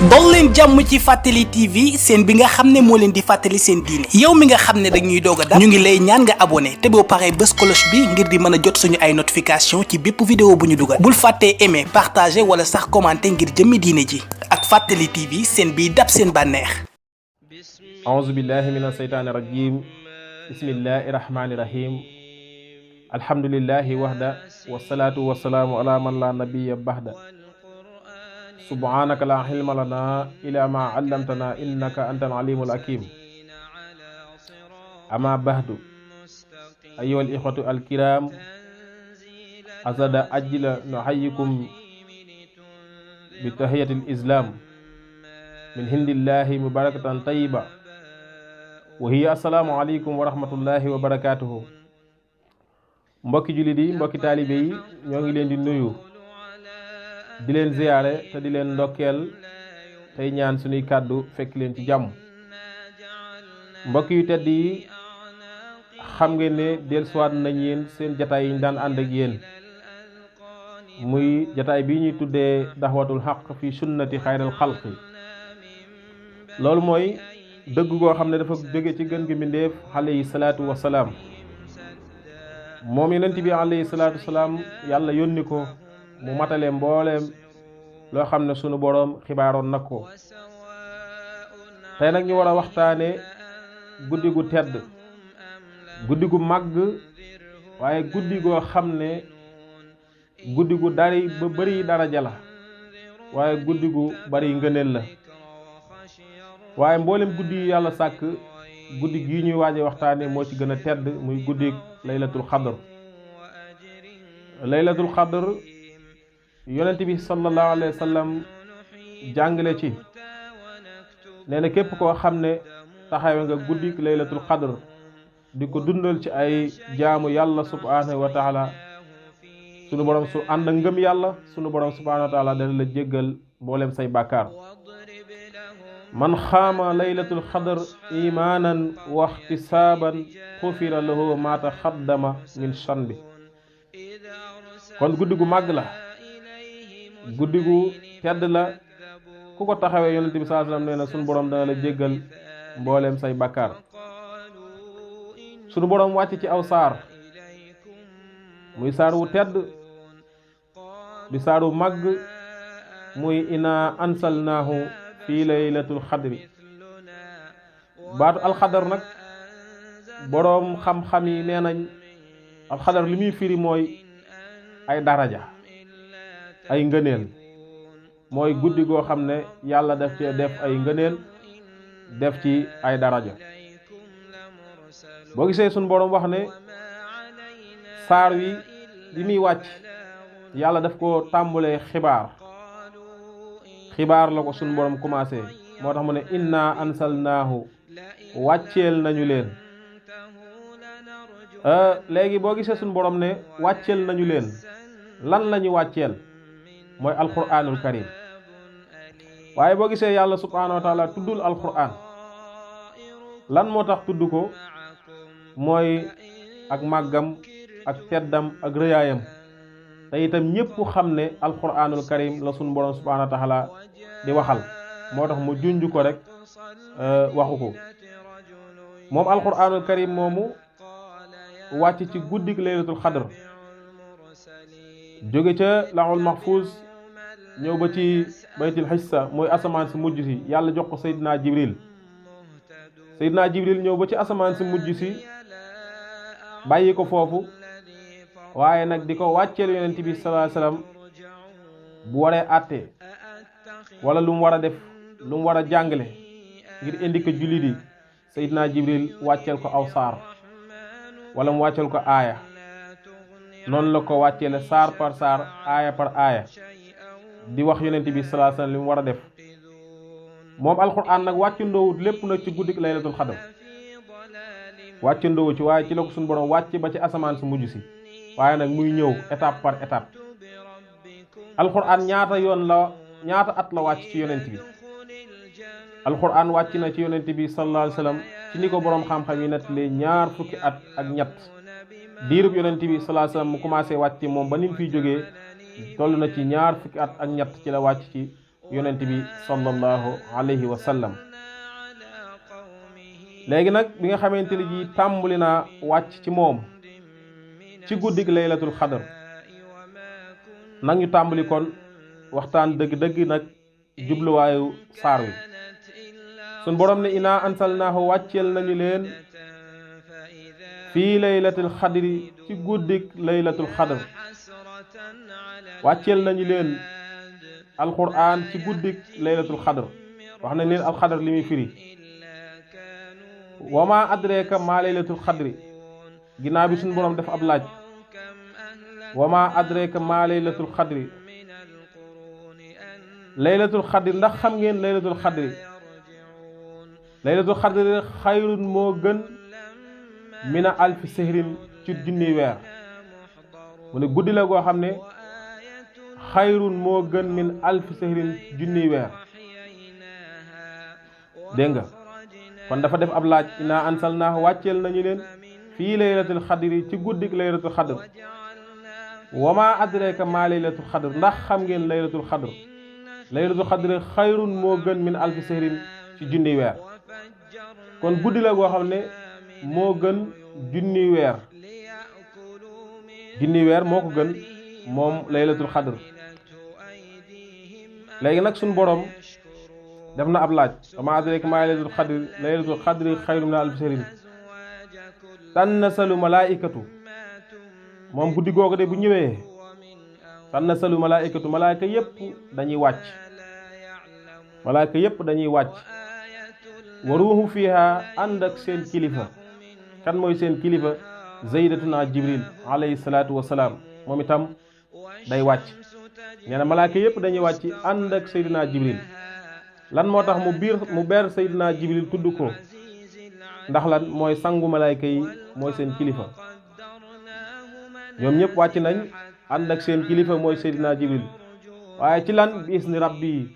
dol leen jàmm ci Fàttali TV seen bi nga xam ne moo leen di fàttali seen diine yow mi nga xam ne dañuy doog a dab ñu ngi lay ñaan nga abonné te boo paree bës cloche bi ngir di mën a jot suñu ay notification ci bépp vidéo bu ñu dugal bul fàttee aimer partager wala sax commenter ngir jëmmi diine ji ak Fàttali TV seen biy dab seen bànneex. auzu billahi mina seytaani rajim bismillahi rahmani rahim alhamdulillahi wahda wasalaatu wasalaamu ala man la nabiya bahda subhanaka la ilma lana ila ma allamtana innaka antal alimul hakim ama bahdu ayyuha al ikhwatu al kiram azada ajla nuhayyikum bi tahiyati al islam min hindillahi mubarakatan tayyiba wa hiya assalaamu alaykum wa rahmatullahi wa barakatuhu. mbokki jullit yi mbokki taalibe yi ñoo ngi leen di nuyu di leen ziyaare te di leen ndokkeel tey ñaan suñuy kàddu fekk leen ci jàmm. mbokk yu tedd yi xam ngeen ne dellusiwaat nañ yéen seen jataay yi ñu daan ànd ak yéen muy jataay bi ñuy tuddee daxwatul xaq fi sunnati xayral xalqi. loolu mooy dëgg goo xam ne dafa jóge ci gën gi mbindéef alayhi salaatu wasalaam. moom yonent bi alayhi salaatu wasalaam yàlla yónni ko mu matale mbooleem loo xam ne sunu boroom xibaaroon nag ko. tey nag ñu war a waxtaane guddi gu tedd, guddi gu màgg, waaye guddi goo xam ne guddi gu dari ba bari daraja la, waaye guddi gu bari ngëneel la. waaye mboolem guddi yu yàlla sàkk guddi gii ñuy waaje waxtaane moo ci gën a tedd, muy guddi laylatul xadr. laylatul xadr yonent bi sallallahu alayhi wa sallam jàngale ci nee na képp koo xam ne taxawe nga guddi laylatul xadr di ko dundal ci ay jaamu yàlla subhanahu wa taala, sunu borom su ànd ak ngëm yàlla sunu borom subhanahu wa taala dana la jéggal mboolem say bàkkaar. man xaama laylatul xadr imaanan wa ihtisaaban xufira lahu ma taxaddama min shanbi. kon guddi gu màgg la, guddi gu tedd la. ku ko taxawee yonent bi sallallahu alayhi wasallam nee na sunu borom dana la jéggal mbooleem say bàkkaar. sunu borom wàcc ci aw saar muy saar wu tedd di saar wu màgg muy inna ansalnaahu fii laylatul xadri. baatu alxadar nag boroom xam-xam yi nee nañ alxadar li muy firi mooy ay daraja, ay ngëneel. mooy guddi goo xam ne yàlla def ci def ay ngëneel, def ci ay daraja. boo gisee suñ boroom wax ne saar wi li muy wàcc yàlla daf ko tàmbulee xibaar la ko suñ boroom commencé. moo tax mu ne inna ansalnaahu wàcceel nañu leen. léegi boo gisee suñ boroom ne wàcceel nañu leen, lan lañu wàcceel? mooy alquranul karim. waaye boo gisee yàlla subhanahu wa taala tuddul alquran, lan moo tax tudd ko? mooy ak màggam ak teddam ak rëyaayam. te itam ñépp xam ne alquranul karim la sunu borom subhanahu wa taala di waxal, moo tax mu junj ko rek waxu ko. moom alquranul karim moomu wàcc ci guddik laylatul xadr, jóge ca laxul mahfuz ñëw ba ci baytil xissa mooy asamaan si mujj si. yàlla jox ko Seydina Jibril ñëw ba ci asamaan si mujj si bàyyi ko foofu, waaye nag di ko wàcceel yonent bi sallallahu alayhi wasallam bu waree àtte wala lu mu war a def, lu mu war a jàngale ngir indi ko jullit yi. Seydina Jibril wàcceel ko aw saar wala mu wàcceel ko aaya. noonu la ko wàcceele saar par saar, aaya par aaya, di wax yonent bi sallallahu alayhi wasallam li mu war a def. moom alquran nag wàccandoowut lépp nag ci guddik laylatul xadr, wàccandoowu ci, waaye ci la ko suñu borom wàcc ba ci asamaan su mujj si. waaye nag muy ñëw étape par étape. alquran ñaata at la wàcc ci yonent bi? alquran wàcc na ci yonent bi sallallahu alayhi wasallam ci ni ko boroom xam-xam yi nettalee 20 at ak ñett. diirub yonent bi sallallahu alayhi wasallam mu commencé wàcc moom ba ni mu fiy jógee toll na ci 20 at ak ñett ci la wàcc ci yonent bi sallallahu alayhi wa sallam. léegi nag bi nga xamante ni ji tàmbali naa wàcc ci moom ci guddig laylatul xadr nag ñu tàmbali kon waxtaan dëgg-dëgg nag jubluwaayu saar wi. sun borom ne inaa ansalnaahu wàcceel nañu leen fii laylatul xadri ci guddig laylatul xadr. wàcceel nañu leen alquran ci guddig laylatul xadr. wax nañ leen alxadr li muy firi. wama adreeka maa laylatul xadri ginnaaw bi suñu borom def ab laaj. wama adreeka maa laylatul xadri laylatul xadri ndax xam ngeen laylatul xadri. laylatul xadri xayrun moo gën mina alfi sehrin ci junniy weer. mu ne guddi la goo xam ne xayrun moo gën min alfi sehrin junniy weer. dégg nga kon dafa def ab laaj. inaa ansalnaahu wàcceel nañu leen fii laylatul xadri ci guddik laylatul xadr. wama adreeka maa laylatul xadr ndax xam ngeen laylatul xadr. laylatul xadr xayrun moo gën min alfi sehrin ci junniy weer. kon guddi la goo xam ne moo gën junniy weer. junniy weer moo ko gën moom laylatul xadr. léegi nag suñ borom def na ab laaj. wama adreeka maa laylatul xadri laylatul xadri xayrun min alfi sehrin tannasalu malaaikatu moom guddi googu de bu ñëwee tannasalu malaaikatu malaayka yépp dañuy wàcc. malaayka yépp dañuy wàcc. wa ruuhu fiha ànd ak seen kilifa. kan mooy seen kilifa? zaydatuna jibril alayhi salaatu wasalaam moom itam day wàcc. nee na malaayka yépp dañuy wàcc ànd ak sayduna jibril. lan moo tax mu ber sayduna jibril tudd ko? ndax lan mooy sangu malaayka yi, mooy seen kilifa. ñoom ñëpp wàcc nañ ànd ak seen kilifa mooy sayduna jibril. waaye ci lan? bi isni rabbi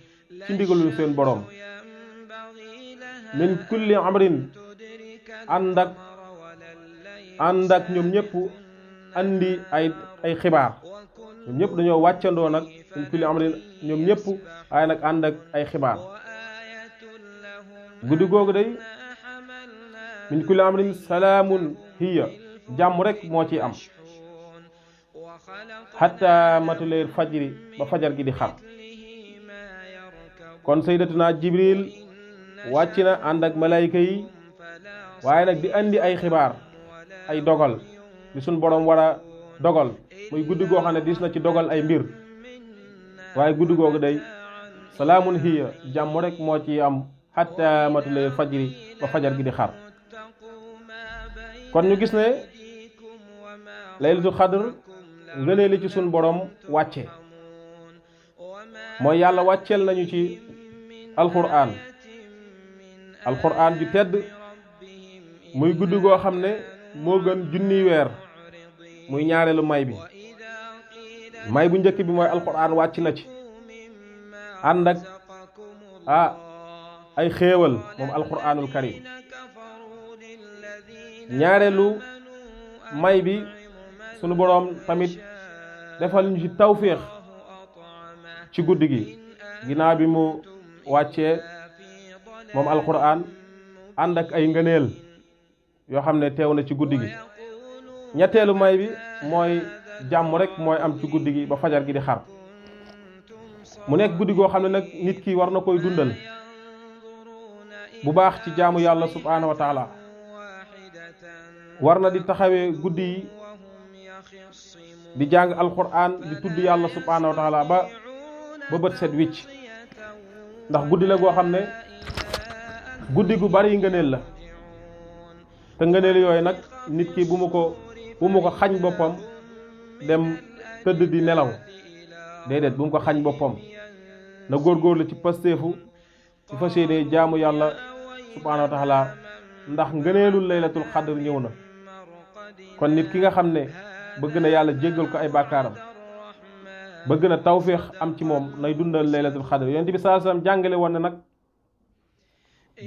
ci ndigalul seen borom. min kulli amrin ànd ak ñoom ñëpp andi ay xibaar. ñoom ñëpp dañoo wàccandoo nag min kulli amrin ñoom ñëpp waaye nag ànd ak ay xibaar. guddi googu day min kulli amrin salaamun hiya jàmm rek moo ci am. hatta matuleel fajri ba fajar gi di xar. kon sayyidatuna jibril wàcc na ànd ak malayka yi waaye nag di andi ay xibaar, ay dogal li suñ borom war a dogal. muy guddi goo xam ne dis na ci dogal ay mbir. waaye guddi googu day salaamun hiya jàmm rek moo ci am hatta matuleel fajri ba fajar gi di xar. kon ñu gis ne laylatul xadr ngënee li ci suñ borom wàcce mooy yàlla wàcceel nañu ci alquran ju tedd muy guddi goo xam ne moo gën junniy weer. muy ñaareelu may bi. may bu njëkk bi mooy alquran wàcc na ci ànd ak ay xéewal moom alquranul karim. ñaareelu may bi sunu boroom tamit defal ñu ci tawfiix ci guddi gi ginnaaw bi mu wàccee moom alquran ànd ak ay ngëneel yoo xam ne teew na ci guddi gi. ñetteelu may bi mooy jàmm rek mooy am ci guddi gi ba fajar gi di xar. mu nekk guddi goo xam ne nag nit ki war na koy dundal bu baax ci jaamu yàlla subhaanahu wa taala. war na di taxawee guddi yi di jàng alquran di tudd yàlla subhaanahu wa taala ba bët set wicc. ndax guddi la goo xam ne guddi gu bari ngëneel la. te ngëneel yooyu nag nit ki bu mu ko xañ boppam dem tëdd di nelaw. déedéet bu mu ko xañ boppam. na góorgóorlu ci pasteefu ci fas yéene jaamu yàlla subhaanahu wa taala ndax ngëneelul laylatul xadr ñëw na. kon nit ki nga xam ne bëgg na yàlla jéggal ko ay bàkkaaram, bëgg na tawféex am ci moom, nay dundal laylatul xadr. yonent bi sallallahu alayhi wasallam jàngale woon na nag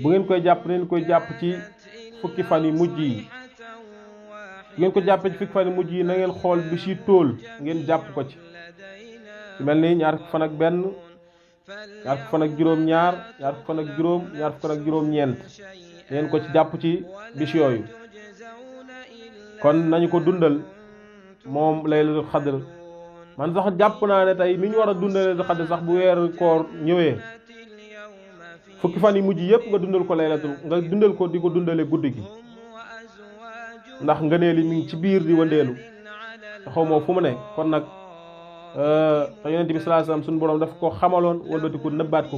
bu ngeen koy jàpp ngeen koy jàpp ci fukki fan yu mujj yi. bu ngeen ko jàppee ci fukki fan yu mujj yi na ngeen xool bis yi tóol ngeen jàpp ko ci. su mel ni ñaar fan ak benn ñaar fukki fan ak juróom-ñaar ñaar fukki fan ak juróom ñaar fukki fan ak juróom-ñeent ngeen ko ci jàpp ci bis yooyu kon nañu ko dundal moom laylatul xadr man sax jàpp naa ne tey ni ñu war a dundal laylatul xadr sax bu weeru koor ñëwee fukki fan yi mujj yëpp nga dundal ko di ko dundale guddi gi ndax ngëneel yi mi ngi ci biir di wëndeelu te xaw moo fu mu ne kon nag te yonent bi sallallahu alayhi wasallam suñu borom daf ko xamaloon wëlbati ko nëbbaat ko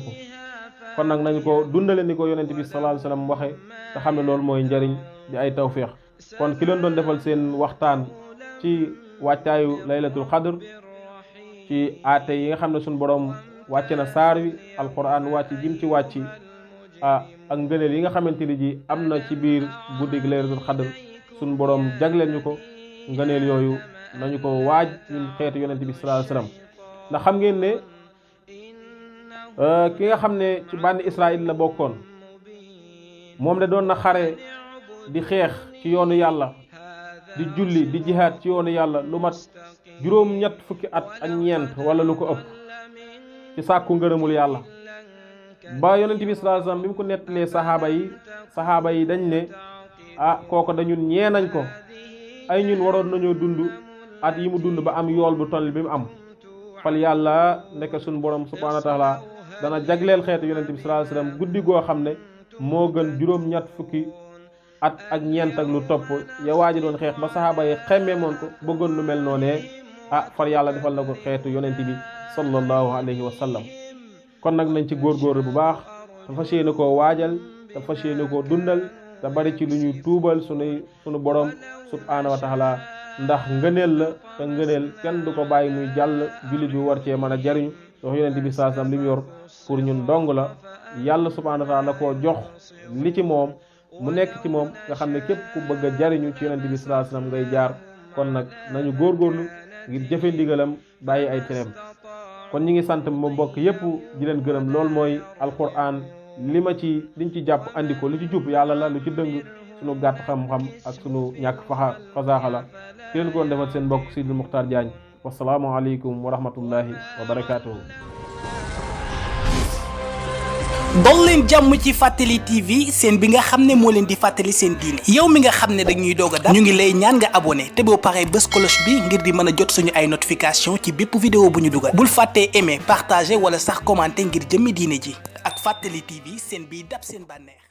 kon nag nañu ko dundale ni ko yonent bi sallallahu alayhi wasallam waxe te xam ne loolu mooy njariñ di ay tawféex kon ki leen doon defal seen waxtaan ci wàccaayu laylatul xadr ci aate yi nga xam ne suñu borom wàcce na saar wi alquran wàcc jim ci wàcc ak ngëneel yi nga xamante ni ji am na ci biir guddi gi laylatul xadr suñu borom jagleel ñu ko ngëneel yooyu nañu ko waaj ñun xeetu yonent bi sallallahu alayhi wasallam ndax xam ngeen ne ki nga xam ne ci bànni Israël la bokkoon moom de doon na xare di xeex ci yoonu yàlla di julli di jihaad ci yoonu yàlla lu mat juróom-ñett fukki at ak ñeent wala lu ko ëpp ci sàkku ngërëmul yàlla ba yonent bi sallallahu alayhi wasallam bi mu ko nettalee saxaaba yi dañ ne kooko dañun ñee nañ ko ay ñun waroon nañoo dund at yi mu dund ba am yool bu toll bi mu am fal yàlla nekk suñu borom subhanahu wa taala dana jagleel xeetu yonent bi sallallahu alayhi wasallam guddi goo xam ne moo gën juróom-ñett fukki at ak ñeent ak lu topp ya waaji doon xeex ba saxaaba yi xemmee moon ko bëggoon lu mel noonee far yàlla defal na ko xeetu yonent bi sallallahu alayhi wa sallam kon nag nañ ci góorgóorlu bu baax te fas yéene koo waajal te fas yéene koo dundal te bari ci lu ñuy tuubal sunu borom subhanahu wa taala ndax ngëneel la te ngëneel kenn du ko bàyyi muy jàll jullit bi war cee mën a jariñu wax yonent bi sallallahu alayhi wasallam li mu yor pour ñun dong la yàlla subhanahu wa taala koo jox li ci moom mu nekk ci moom nga xam ne képp ku bëgg a jariñu ci yonent bi sallallahu alayhi wasallam ngay jaar kon nag nañu góorgóorlu ngir jëfe ndigalam bàyyi ay tereem kon ñi ngi sant ma mbokk yépp di leen gërëm loolu mooy alquran liñ ci jàpp andi ko lu ci jub yàlla la lu ci dëng sunu gàtt xam-xam ak sunu ñàkk fasaaxa la ki leen ko doon defal seen mbokk Sidil Muxtaar Jaañ wasalaamu aleykum wa rahmatullahi wa barakatuhu dol leen jàmm ci Fàttali TV seen bi nga xam ne moo leen di fàttali seen diine yow mi nga xam ne dañuy doog a dab ñu ngi lay ñaan nga abonné te boo paree bës cloche bi ngir di mën a jot suñu ay notification ci bépp vidéo bu ñu dugal bul fàttee aimer partager wala sax commenter ngir jëmmi diine ji ak Fàttali TV seen biy dab seen bànneex